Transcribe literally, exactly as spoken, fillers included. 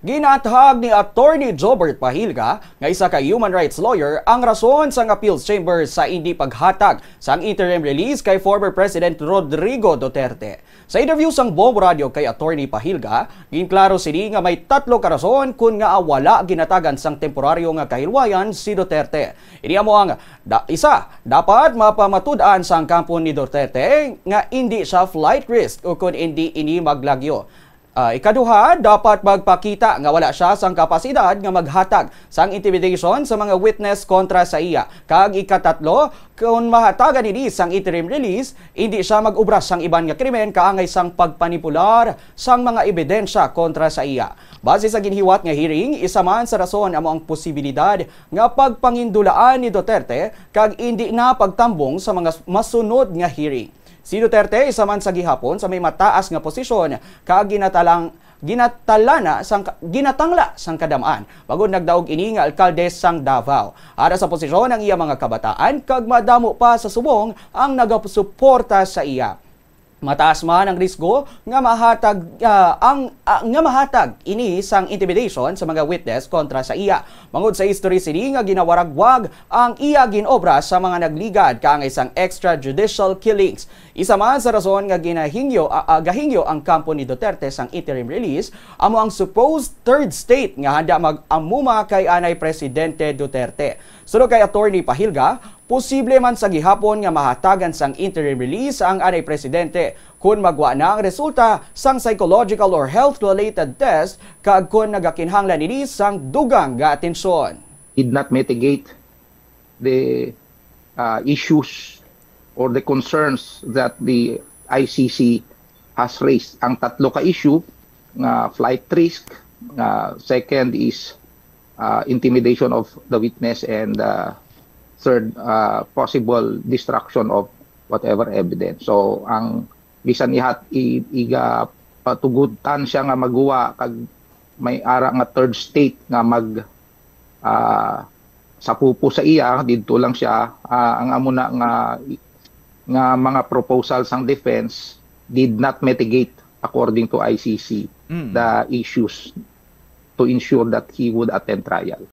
Ginathag ni Attorney Jobert Pahilga, nga isa ka human rights lawyer, ang rason sang appeals chamber sa indi paghatag sang interim release kay former President Rodrigo Duterte. Sa interview sang Bombo Radio kay Attorney Pahilga, ginklaro sini nga may tatlo ka rason kon ngaa wala ginatagan sang temporaryo nga kahilwayan si Duterte. Ini amo ang da-, isa, dapat mapamatud-an sang kampo ni Duterte nga indi siya flight risk ukon indi ini maglagyo. Ah, ikaduha, dapat magpakita nga wala siya sang kapasidad nga maghatag sang intimidation sa mga witness kontra sa iya. Kag ikatatlo, kon mahatagan ini sang interim release, indi siya mag-obra sang iban nga krimen kaangay sang pagpanipular sang mga ebidensya kontra sa iya. Base sa ginhiwat nga hearing, isa man sa rason amo ang posibilidad nga pagpangindulaan ni Duterte kag indi na pagtambong sa mga masunod nga hearing. Si Duterte isa man sa gihapon sa may mataas nga posisyon kag ginatalang ginatalana sang ka-, ginatangla sang kadam-an bangod nagdaog ini nga alkalde sang Davao. Ara sa posisyon ang iya mga kabataan kag madamo pa sa subong ang nagasuporta sa iya. Mataas man ang risgo nga mahatag, ah, ang, ah, nga mahatag ini sang intimidation sa mga witness kontra sa iya. Bangod sa history sini nga ginawaragwag ang iya ginobra sa mga nagligad kaangay sang extrajudicial killings. Isa man sa rason nga ginahingyo, ah, ah, gahingyo ang kampo ni Duterte sang interim release amo ang supposed third state nga handa mag-amuma kay anay Presidente Duterte. Suno kay Attorney Pahilga, posible man sa gihapon nga mahatagan sang interim release ang anay presidente kon magwa na ang resulta sang psychological or health-related test kag kon nagakinahanglan ini sang dugang nga atensyon. Did not mitigate the uh, issues or the concerns that the I C C has raised. Ang tatlo ka issue nga flight risk, uh, second is uh, intimidation of the witness, and uh, third, uh, possible destruction of whatever evidence. So ang bisan ihat i, iga patugutan siya nga maguwa kag may ara nga third state nga mag ah, sa pupo sa iya, didto lang siya, ah, ang amo na nga nga mga proposal sang defense did not mitigate, according to I C C, Mm. the issues to ensure that he would attend trial.